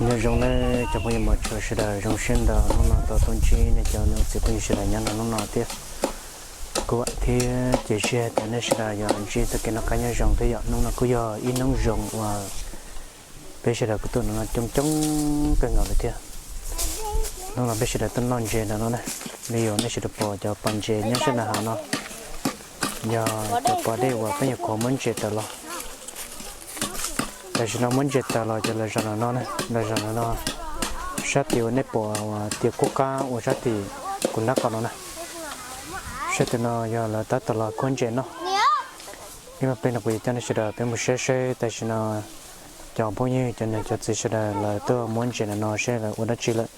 Nyob zoo nawb cov phooj ywg mos tshua sawv daws, zoo siab ntau hnub no tau tuaj ntsib nej cov niam txiv phooj ywg sawv daws nyob rau hnub no thiab. Kuv vam thiab cia siab tias nej sawv daws yuav ntsib txoj kev noj qab nyob zoo thiab yom. Hnub no kuj yog ib hnub zoo uas peb sawv daws kuj tuaj no coob coob kawg nkaus li thiab. Hnub no peb sawv daws tuaj noj ntses ntawm no na, li uas nej sawv daws pom cov pas ntses nyob sab nram hav no yog cov pas dej uas peb nyuam qhuav muab ntses tawm los. Tam sim no muab ntses tawm los cov lawv zos ntawm no na, lawv zos ntawm no sab tim uas nej pom uas tias kuj qab uas sab tim kuv nab qos no na. Sab tim no yog lawv tab tom los kuaj ntses no. Ib me pliag no kuv yuav coj nej sawv daws peb mus saib saib tam sim no cov phooj ywg cov niam cov txiv sawv daws lawv tuaj muab ntses ntawm no seb lawv ua dab tsi lawm.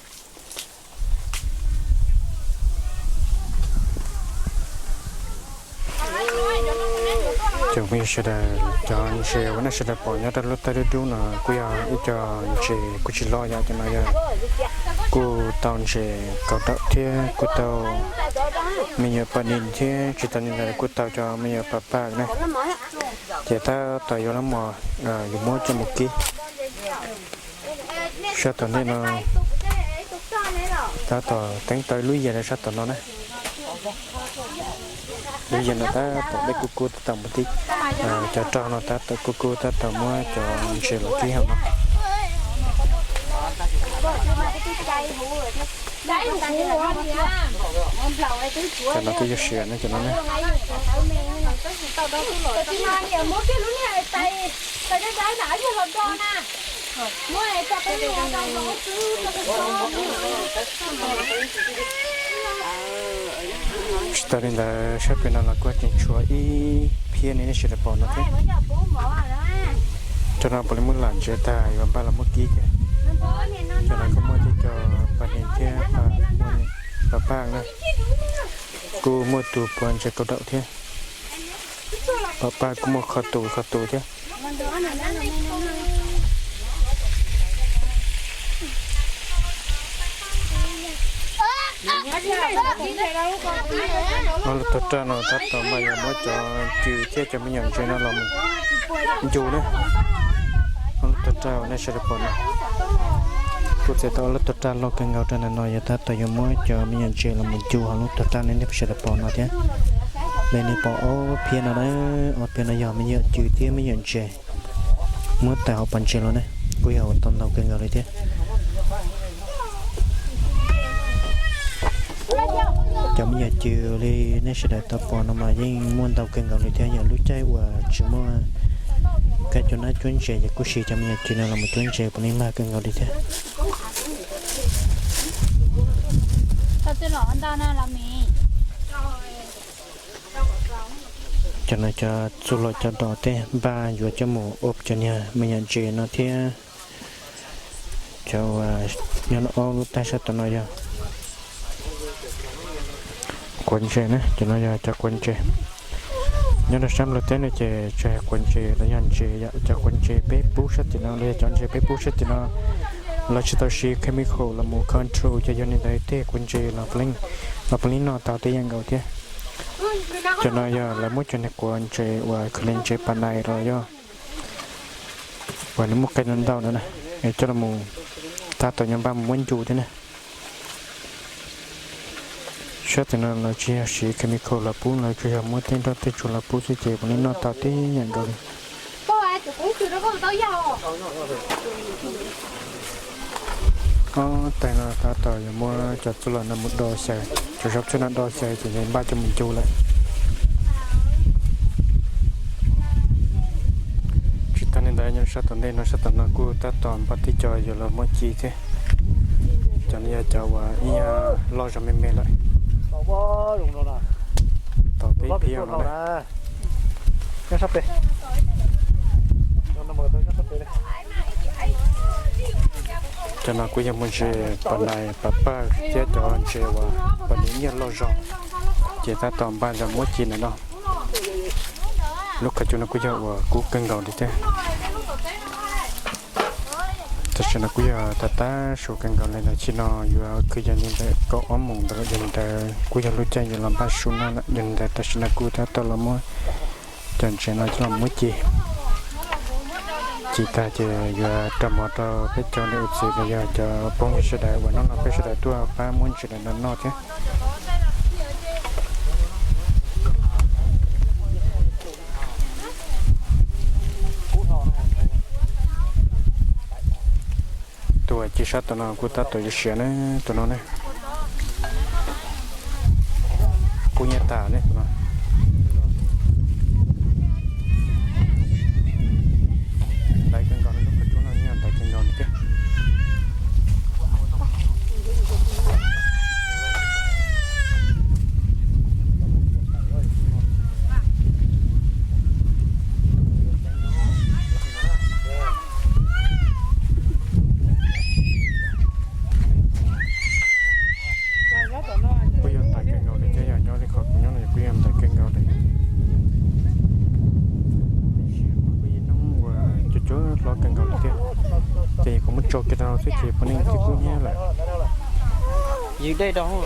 Cov phooj ywg sawv daws, cov ntses uas nej sawv daws pom nyob rau lub taub dub dub no kuj yog ib co ntses kuj tsis loj yom, cov no yog kuj tau ntses kaus daum thiab kuj tau me nyuam pas nis thiab tsis tas li ntawd kuj tau cov me nyuam pas paj na. Ces tab tom yuav los mus, yuav muab coj mus kib. Sab tom ntej no tab tom teeb tau ib lub yias rau sab tom no na. Lub yias no tab tom dej kub kub tab tom mus tib, cov roj no tab tom kub kub tab tom muab cov ntses los kib hauv no. Cov no twb yuav siav ne cov no ne. Tsis tas li ntawd sab pem no los kuj tseem tshuav ib phiab li nej sawv daws pom no thiab. Cov no puav leej muab lam ntses tag yuav npaj los muab kib thiab. Cov no kuj muaj tej co pas nis thiab, pas paj na. Kuj muaj tus puav ntses kaus daum thiab. Pas paj kuj muaj qhov tus qhov tus thiab. Ob lub tog raj no tab tom mas yuav muab cov cw thiab cov me nyuam ntses no los mus ncu na. Ob lub tog raj uas nej sawv daws pom no, kuj txais tau ob lub tog raj loj kawg nkaus rau ntawm no yog tab tom yuav muab cov me nyuam ntses los mus ncu hauv lub tog raj li nej sawv daws pom no thiab. Li nej pom ob phiab no na, ob phiab no yog me nyuam cw thiab me nyuam ntses muab tawm hauv pas ntses los ne, kuj yog ua tau ntau kawg nkaus li thiab. Cov me nyuam cw li nej sawv daws tau pom no mas yeej muaj ntau kawg nkaus li thiab, yog lub caij uas tsis muaj kab cuab nab cuab ntses ces kuj siv cov me nyuam cw no los mus cuab ntses puav leej mag kawg nkaus li thiab. Cov no cov txuj lom cov dos tej npaj yuav coj mus ua cov niag me nyuam ntses no thiab. Cov uas nyob rau ob lub tag sab tom no yog quav ntses na, cov no yog cov quav ntses. Nyob rau sab Nplog teb no ces tsis hais quav ntses los yog ntses yom, cov quav ntses peb pub sab tim no los yog cov ntses peb pub sab tim no, lawv tsis tau siv chemical los mus control ces yog li ntawd tej quav ntses los puav leej noj tau tej yam nkaus thiab. Cov no yog lawv muab cov niag quav ntses uas khaws li ntses pas nais los yog uas nws muaj qe ntau ntau no na, es coj los tab tom yuav npaj mus muab ncu thiab na. Sab tim no lawv tsis yog siv chemical los pub, lawv tsuas yog muab tej nroj tej tsuag los pub xwb ces puav leej noj tau tib yam nkaus li. Ob tag no tab tom yuav muab cov txuj lom no mus do xyaw, cov zaub tsuag no do xyaw ces yuav npaj coj mus ncu lawm. Tsis tas li ntawd nyob sab tom ntej no, sab tom no kuj tab tom npaj tib co yuav los muab ci thiab. Cov no yog cov uas ib nyuag loj zog me me lawm. Tom peb phiab no na. Cov no kuj yog muaj ntses pas nais pas paj thiab cov ntses uas pas nws nyiaj loj zog, ces tab tom npaj los muab ci ntawm no. Lub qhov cub no kuj yog uas kub kawg nkaus li thiab. Tam sim no kuj yog tag tag su kawg nkaus li, tam sim no yuav kwv yees li ntawm kaum ob moos ntawd, yog li ntawd kuj yog lub caij yuav los npaj su noj lawm, yog li ntawd tam sim no kuj tab tom los muab cov ntses no coj los muab ci. Txiv tag ces yuav rau mov rau peb cov niam txiv los yog cov phooj ywg sawv daws uas hnub no peb sawv daws tuaj pab muab ntsis daim no noj thiab. Tus uas ci sab tom no kuj tab tom yuav siav ne, tus no ne. Kub nyiab tas ne tus no. Ntaiv kawg nkaus li, lub qhov cub no yog ntaiv kawg nkaus li thiab. Kuj yog ntaiv kawg nkaus li thiab, yog nyob li qhov kuv nyob no kuj yog ntaiv kawg nkaus li. Kuj yog hnub uas cua cua hlob kawg nkaus li thiab, ces kuv muab tso kiag rau xwb ces puav leej twb kub hnyiab lawm. Ywg dej rau.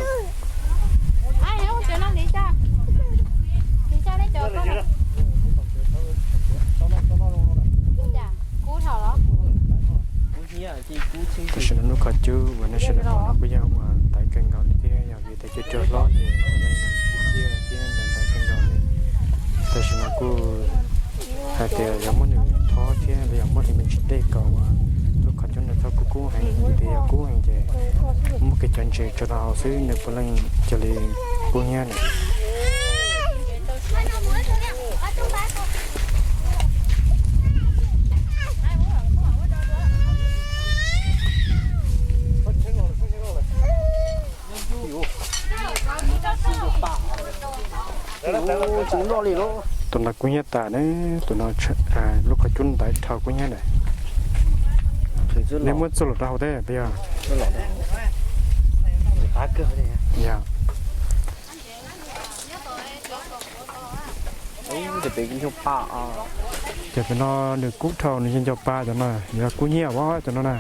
Tam sim no lub qhov cub uas nej sawv daws pom no kuj yog uas ntaiv kawg nkaus li thiab, yog vim tias cua cua hlob ces kuj yog thiab ntaiv ntaiv kawg nkaus li. Tam sim no kuj hais tias yog muab nws thob thiab los yog muab li me ntsis dej kom uas lub qhov cub nws txhob kub kub heev, vim tias yog kub heev ces muab kiag cov ntses tso rau hauv xwb nws puav leej cia li kub hnyiab lawm. Tus no kub hnyiab tas ne, tus no lub qhov cub ntaiv dhau kub hnyiab lawm. Nej muab txuj lom rau hauv thiab puas yog? Yog. Ces cov no nws kub dhau nws yeej nco pa cov no, yog kub hnyiab vab cov no na.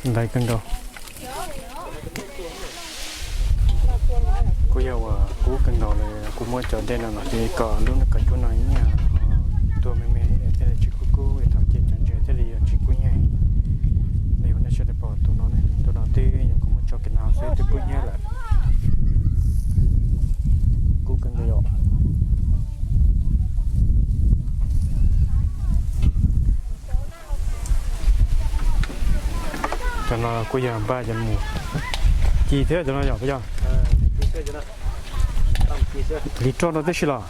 Ntaiv kawg nkaus. Kuj yog uas kub kawg nkaus li, kuv muab cov dej no los ces kom lub qhov cub no nyiaj tuag me me thiaj li tsis kub kub, thaum ces cov ntses thiaj li tsis kub hnyiab. Li uas nej sawv daws pom tus no, tus no twb nyuam qhuav muab tso kiag no xwb twb kub hnyiab lawm. Kub kawg nkaus yom. Cov no kuj yog npaj cov mus ci thiab cov no yom, puas yog? Hliv roj no tib si los?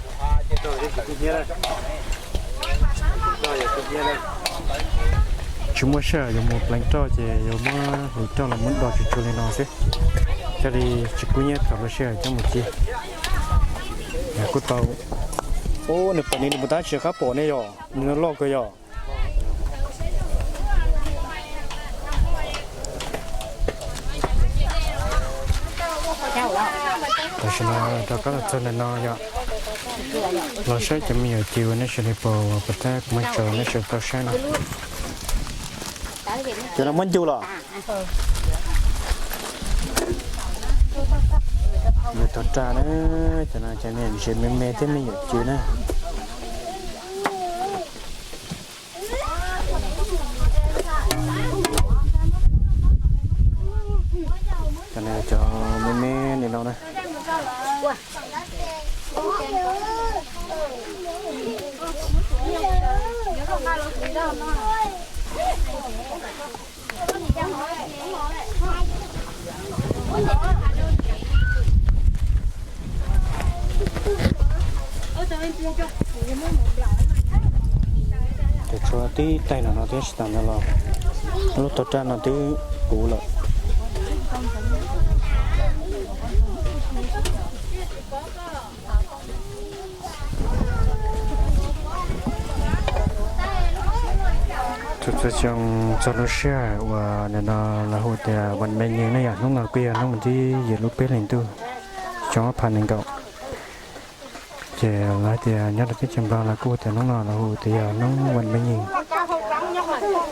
Tsis muaj sij hawm yuav mus pleev roj ces yuav muab hliv roj los muab do tsuag tsuag li no xwb, thiaj li tsis kub hnyiab thaum lub sij hawm coj mus ci. Kuj tau. Nws pom nws mus tab sis qab pom ne yom, nws loj kawg yom. Tam sim no rov qab los txog ntawm no yom, los saib cov me nyuam ci uas nej sawv daws pom uas puas tab kuv muab tso nej sawv daws tau saib no. Cov no muab ncu los? Nyuam tog raj na, cov no cov me ntses me me thiab me nyuam ci na. Cov no cov me me li no na. Ces tshuav tib taig no no thiab, tsis tas ntawd los lub tog raj no twb puv lawm. Txhua txhua xyoo txog lub sij hawm uas nim no lawv hu tias vas me nyees ne yom, hnub no kuj yog hnub vas thib yim lub peb hlis ntuj xyoo ob phav nees nkaum. Ces lawv hais tias nyob rau teb chaws Nplog lawv kuj tias hnub no lawv hu tias yog hnub vas me nyees,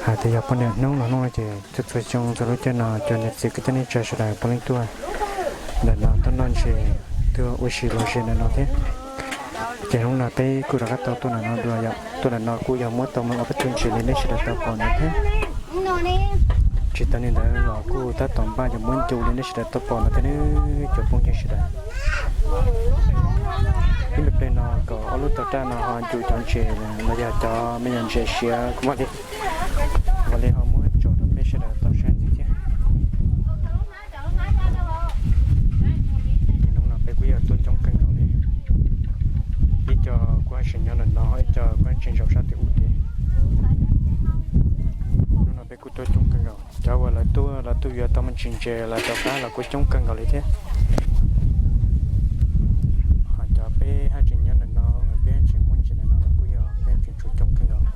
hais tias yog poj niam hnub los hnub no ces txhua txhua xyoo txog lub caij no cov niam txiv kwv tij neej tsa sawv daws puav leej tuaj Ntawm no tuaj noj ntses, tuaj ua si los ze ntawm no thiab. Ces hnub no peb kuj rov qab tau tuaj ntawm no dua yom, tuaj ntawm no kuj yog muab tau mus ua peb tug ntses li nej sawv daws tau pom no thiab. Tsis tas li ntawd los kuj tab tom npaj yuav muab ncu li nej sawv daws tau pom no thiab nawb cov phooj ywg sawv daws. Ib me pliag no kom ob lub tog raj no ho ncu cov ntses los yog cov me nyuam ntses siav kuv mam li, mam li ho muab tso rau peb sawv daws tau saib ntxiv thiab. Hnub no peb kuj yog tuaj coob kawg nkaus li, ib co kuj tseem nyob ntawm no, ib co kuj tseem zaum sab tim ub tid. Hnub no peb kuj tuaj coob kawg nkaus, cov uas lawv tuaj, lawv tuaj yuav tau me ntsis ntses lawv rov qab los kuj coob kawg nkaus li thiab. Ho cov peb haj tseem nyob ntawm no, peb haj tseem muab ntses ntawm no los kuj yog peb tseem tshuav coob kawg nkaus.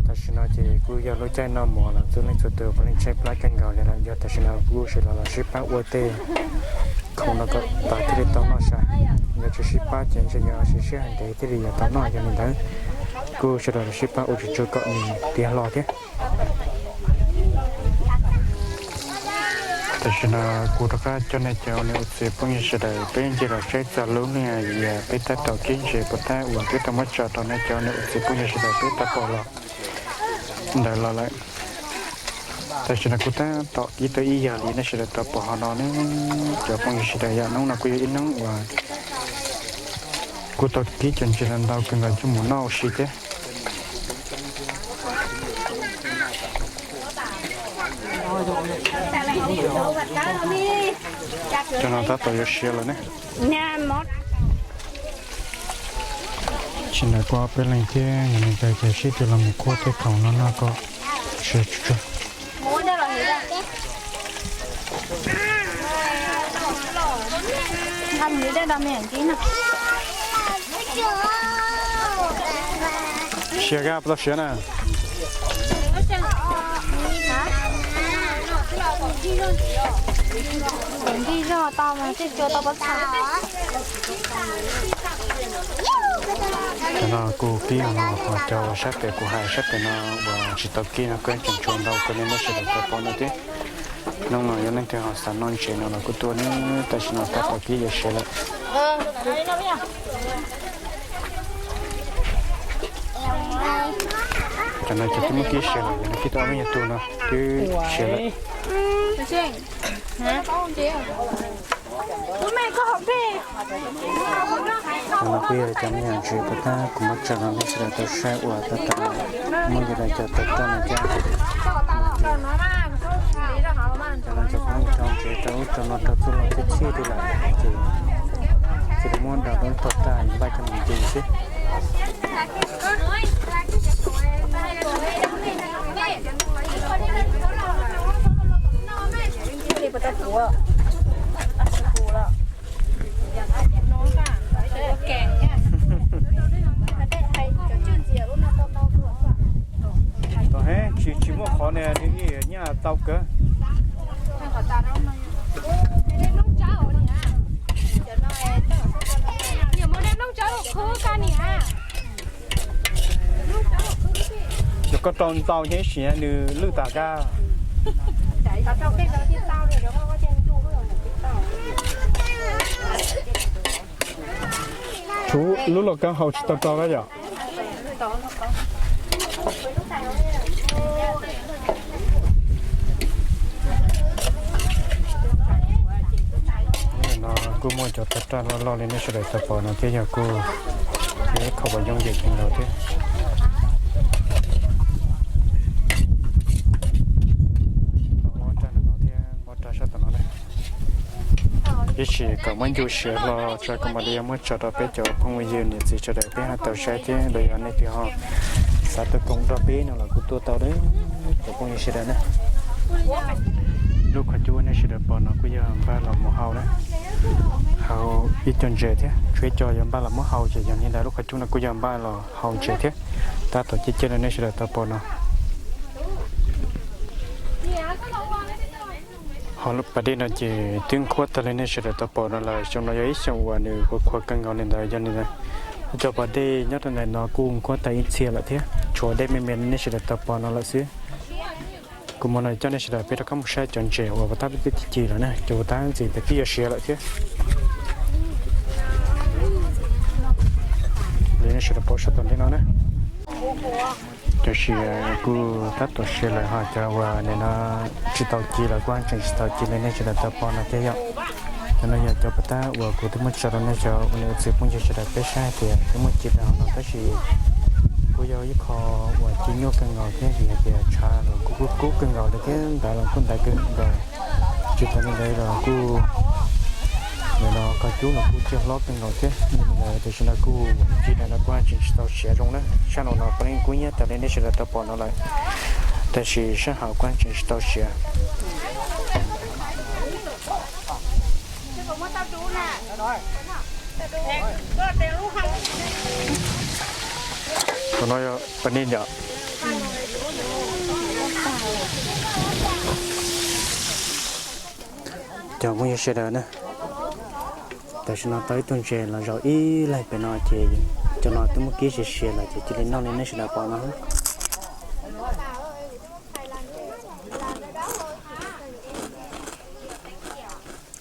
Tam sim no ces kuj yog lub caij noj mov los txhua leej txhua tus puav leej tshaib plab kawg nkaus li lawm, yog tam sim no kuj sawv los los sib pab ua tej khoom no kom tas thiaj li tau noj sai. Yog tsis sib pab ces ntshe yuav siv sij hawm ntev thiaj li yuav tau noj, yog li ntawd kuj sawv daws los sib pab ua tsuag tsuag kom nws tiav hlo thiab. Tam sim no kuv rov qab coj nej cov niam txiv phooj ywg sawv daws peb ncig los saib txog lub liaj, peb tab tom kib ntses puas tab uas peb tau muab tso rau nej cov niam txiv phooj ywg sawv daws peb tau pom los ntawd los lawm. Tam sim no kuj tab tom kib tau ib yam li nej sawv daws tau pom hauv no ne, cov phooj ywg sawv daws, yam hnub no kuj yog ib hnub uas kuj tau kib cov ntses ntau kawg nkaus coj mus noj ua si thiab. Cov no tab tom yuav siav lawm ne. Tsis ntev kuj ob peb leeg thiab, yog li ntawd ces sib tw los mus khuab tej khoom no noj kom siav tsuag tsuag. Siav kab puas tau siav na? Cov no kuj kib no, ho cov uas sab pem kuv hais sab pem no uas tsis tau kib no kuj tseem tshuav ntau kawg li nej sawv daws tau pom no thiab. Hnub no yog leej twg ho xav noj ntses no los kuj tuaj ne, tam sim no tab tom kib yuav siav lawm. Cov no ces twb muab kib siav lawm, cov no kib tau ob peb nyuag tug no twb siav lawm. Cov no kuj yog cov me nyuam ntses puas tab kuv muab tso rau nej sawv daws tau saib uas tab tom muaj li lawv cov tau rau no thiab. Cov no cov phooj ywg rau ntses rau ub rau no rau txuj lom txhij txhij li lawm ces cia li muab daus rau lub tog raj npaj coj mus ncu xwb. Tsis, tsis muaj qhov ne, nws nyaj tau kawg. Yog koj rau ntau thiab ib sim nws lwj tas kab. Tshuav lub lauj kaub hau tsis tau rau kab yom. No kuj muaj cov tog raj loj loj li nej sawv daws tau pom no thiab, yog kuj ib qho uas yooj yim kawg nkaus thiab. Ob raj no thiab ob raj sab tom no na. Ib sim kom muab ncu siav hlo tso kom mam li yuav muab tso rau peb cov phooj ywg niam txiv sawv daws peb ho tau saib thiab los yog nej twg ho xav tuaj koom nrog peb no los kuj tuaj tau cov phooj ywg sawv daws na. Lub qhov cub nej sawv daws pom no kuj yog npaj los mus hau na, hau ib co ntses thiab, tshuav ib co yuav npaj los muab hau ces yog li ntawd lub qhov cub no kuj yog npaj los hau ntses thiab. Tab tom ciaj ciaj li nej sawv daws tau pom no. Ho pas dej no ces twb nqhuab tag li nej sawv daws tau pom no lawm. Xyoo no yog ib xyoo uas nws qhuav qhuav kawg nkaus li ntawd, yog li ntawd cov pas dej nyob rau ntawm no kuj nqhuab tag ib txhia lawm thiab, tshuav dej me me li nej sawv daws tau pom no lawm xwb. Kuv mam no coj nej sawv daws peb rov qab mus saib cov ntses uas puas tab peb twb ci lawm na, cov puas tab ntxiv peb twb yuav siav lawm thiab. Li nej sawv daws pom sab tom ntej no na, cov siav kuj tab tom siav lawm, ho cov uas nim no tsis tau ci los kuj tseem tsis tau ci li nej sawv daws tau pom no thiab yom. Cov no yog cov puas tab uas kuv twb muab tso rau nej cov ua niam ua txiv phooj ywg sawv daws peb saib hais tias twb muab ci rau hauv no tab sis kuj yog ib qho uas ci nyuaj kawg nkaus thiab vim hais tias tshav los kuj kub kub kawg nkaus li thiab ntawv los kuj ntawv kawg nkaus. Tsis tas li ntawd los kuj nim no qhov cub los kuj ciaj hlob kawg nkaus thiab li ntawd tiam sis no kuj ci ntawm no kuj tseem tsis tau siav zoo na. Sab nraum no puav leej kub hnyiab tas li nej sawv daws tau pom no lawm, tab sis sab hauv kuj tseem tsis tau siav. Tus no yog pab nej yom. Cov phooj ywg sawv daws na, tam sim no tau ib tug ntses los zaum ib leeg pem no ces cov no twb muab kib siav siav lawm ces cia li noj li nej sawv daws pom no.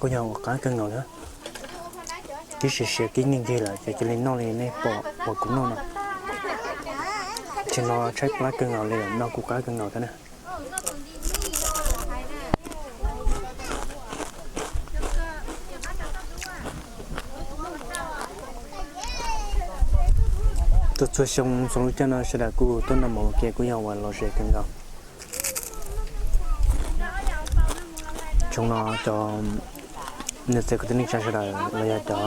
Kuj yog ua qab kawg nkaus thiab, kib siav siav kib nkig nkig lawm ces cia li noj li nej pom uas kuv noj no. Tsis no tshaib plab kawg nkaus li, noj kuj qab kawg nkaus thiab na. Tuaj txhua xyoo txhua lub caij no sawv daws kuj tuaj noj mov ua ke kuj yog uas lom zem kawg nkaus. Xyoo no cov niam txiv kwv tij neej tsa sawv daws los yog cov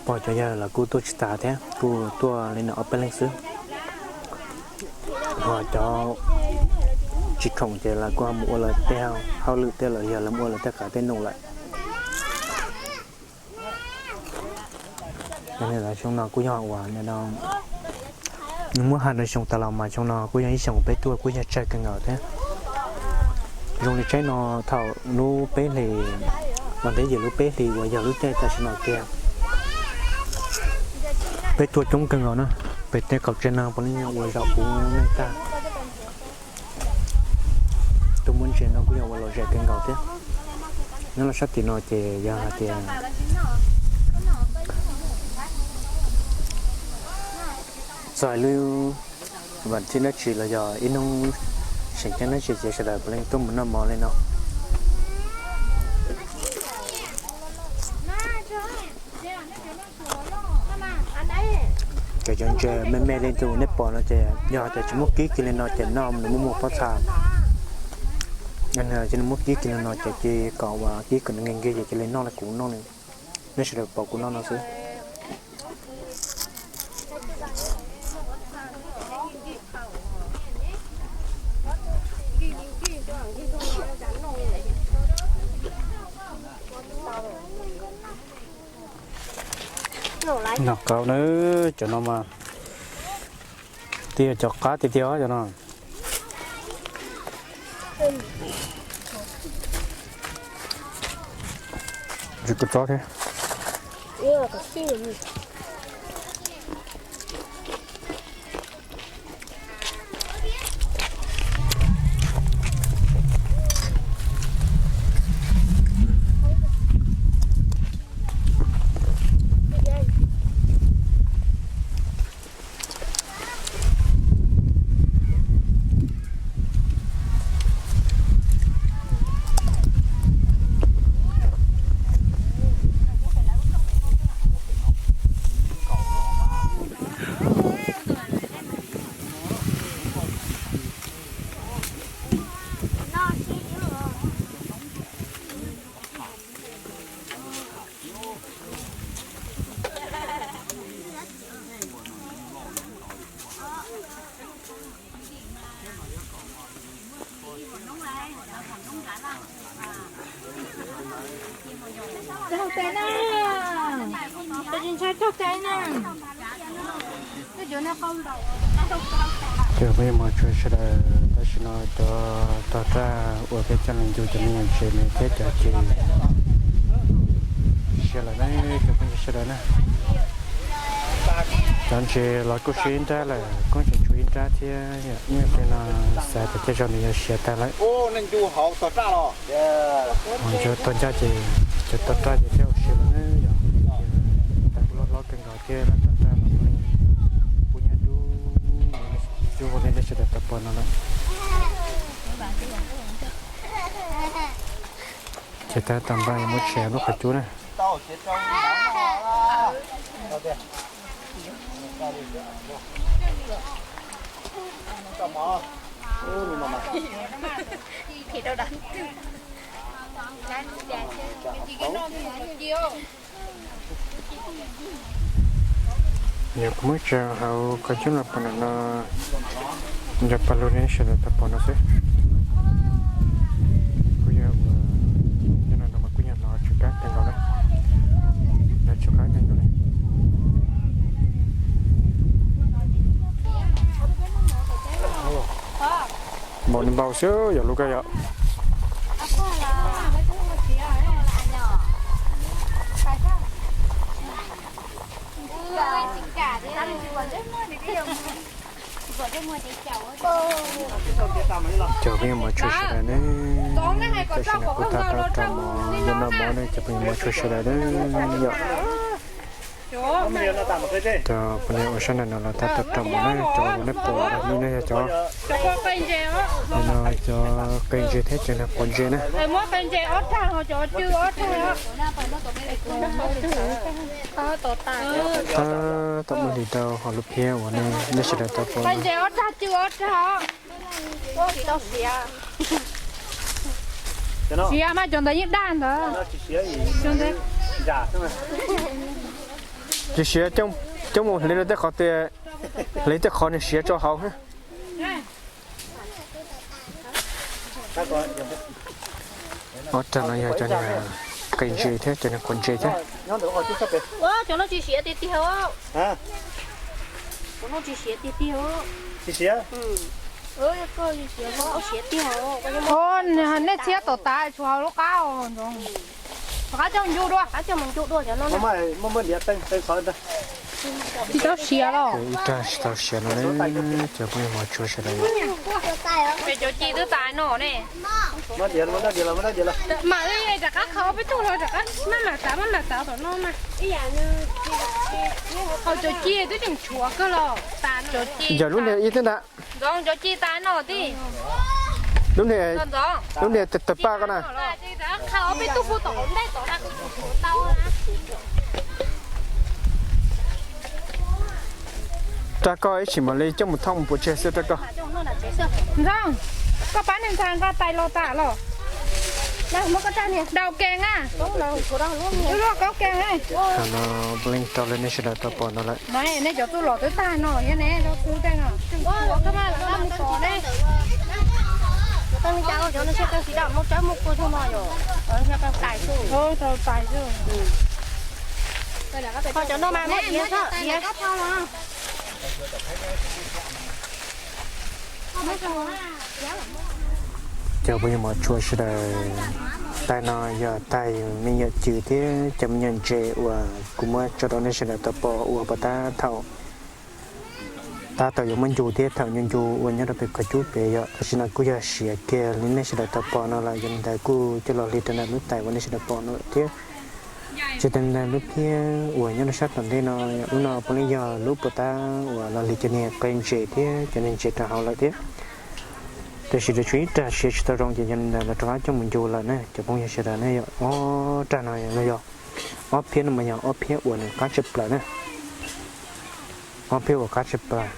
pog cov yawg los kuj tuaj tsis tas thiab, kuj tuaj li no ob peb leeg xwb. Ho cov tsis khoom ces lawv kuj ho mus ua lawv tej hauj lwm tej los yog lawv mus ua lawv tej qav tej noog lawm. Xyoo no kuj yog uas nws muab hais ntawd xyoo tas los mas xyoo no kuj yog ib xyoo peb tuaj kuj yog tsawg kawg nkaus thiab. Zoo li tsaib no thaum lub peb hlis los ntawm yim lub peb hlis uas yog lub caij tam sim no tiag, peb tuaj coob kawg nkaus na. Pem tej qaum tsev no puav leej yog uas zaum puv neeg tag. Tuaj muab ntses no kuj yog ua lom zem kawg nkaus thiab. Nyob rau sab tim no ces yog hais tias txog lub vas thib dab tsi los yog ib hnub seem ceeb dab tsi ces sawv daws puav leej tuaj mus noj mov li no. Ces cov ntses me me li tus nej pom no ces yog tias tsis muab kib kiag li no ces noj nws muaj muaj pob txha. Ces nws muab kib kiag li no ces cia kom uas kib kom nws nkig nkig ces cia li noj li kuv noj li nej sawv daws pom kuv noj no xwb. Noj qab na, cov no mas twb yog cov qab tiag tiag cov no. Tsis kua txob thiab. Taug tes na, tes tsis ntshai taug tes na. Cov phooj ywg mog, tsuas sawv daws tam sim no cov tog raj uas peb coj los ncu cov me nyuam ntses no thiab cov ces siav lawm na cov phooj ywg sawv daws na. Cov ntses los kuj siav ib nrab lawm, kuj tseem tshuav ib Rab thiab yom, ib me pliag no xav tias tej zaum nws yuav siav tag lawm. Ho ncuav tau ncaj ces cov tau raj ces thiaj ua siav lawm na yom. Tag kuj loj hlob kawg nkaus thiab, laj tom raj los kuj nyab dub, dub ua li nej sawv daws tau pom no lawm. Ces tab tom npaj yuav muab tshem lub qhov cub na. Yog kuv muab tso hauv qhov cub los pom no, nco pa lug nej sawv daws tau pom no xwb. Kuj yog ua, nyob no no mas kuj yog hnov tsw qab kawg nkaus na, hnov tsw qab kawg nkaus li. Npaum li npaum xwb yog lub koj yom. Cov phooj ywg mos tshua sawv daws ne, tam sim no kuj tab tom rau mov, yuav noj mov ne, cov phooj ywg mos tshua sawv daws ne yom. Cov phooj ywg ua sab nraum no los tab tom rau mov ne, cov uas nej pom los nej yog cov, no cov qe ntses thiab cov niag quav ntses na. Tab tom muab hliv rau hauv lub phiab uas nej sawv daws tau pom no. Siav mas cov ntawd yeej daj ntawd. Tsis siav, coj mus hliv rau tej qhov tias, hliv tej qhov nws siav tso hauv. Ob rag no yog cov niag qe ntses thiab cov niag quav ntses thiab. Cov no tsis siav tiag tiag. Cov no tsis siav tiag tiag. Tsis siav. Siav tiag. Ho nej txhiab tom tav tshuav hauv lub qab os. Rov qab coj mus ncu dua, rov qab coj mus ncu dua cov no. Tsis tau siav los? Ib rag tsis tau siav no ne, cov phooj ywg mos tshua sawv daws. Cov ci twb tas no ne. Mam li rov qab khaws ob peb tug los rov qab maj mam tav, maj mam tav tom no mas. Cov ci twb tseem tshuav kawg los tas no. Yog lub niag ib thiab ntag. Ntxoov, cov ci tas no tij. Lub niag, lub niag tawg paj koj na. Rag koj ib tsam mam li coj mus thauj pua tseg xwb rag koj. Ntxoov, koj pab niag ntxhais nqa tais los tas los? Dau kees na. Luaj kaub kees. Thaum no peb leej rau li nej sawv daws tau pom no lawm. Nej cov txuj lom twb tag no thiab ne, rau txuj tej no. Cov no mas muab diav xwb, diav. Cov phooj ywg mos tshua sawv daws, taig no yog taig me nyuam cw thiab cov me nyuam ntses uas kuv muab tso rau nej sawv daws tau pom uas puas tab thaum tab tom yuav muab ncu thiab thaum ncu ncu uas nyob rau pem qhov cub pem yom. Tam sim no kuj yog siav kiag li nej sawv daws tau pom no lawm, yog li ntawd kuj coj los hliv rau ntawm lub tais uas nej sawv daws pom no lawm thiab. Tsis tas ntawd lub phiab uas nyob rau sab tom ntej no, lub no puav leej yog lub puas tab uas los hliv cov niag qe ntses thiab cov niag ntses rau hauv lawm thiab. Tab sis lawv tshuav ib rag siav tsis tau zoo ces yog li ntawd lawv rov qab coj mus ncu lawm na cov phooj ywg sawv daws na. Yog ob rag no los yog ob phiab no mas yog ob phiab uas nws qab tshaj plaws na. Ob phiab uas qab tshaj plaws.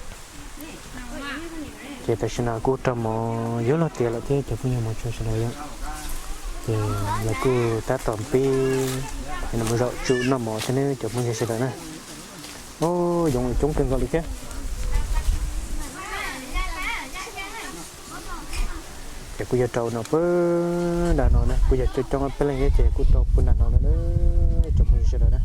Ces tam sim no kuj raug mov yuav luag tiav lawm thiab cov phooj ywg mos tshua sawv daws yom. Ces lawv kuj tab tom pib mus zaum tsum noj mov thiab ne cov phooj ywg sawv daws na. Yoov coob kawg nkaus li thiab. Ces kuj yog rau no pw nram no na, kuj yog coob coob peb leeg thiab ces kuj rau pw nram no na cov phooj ywg sawv daws na.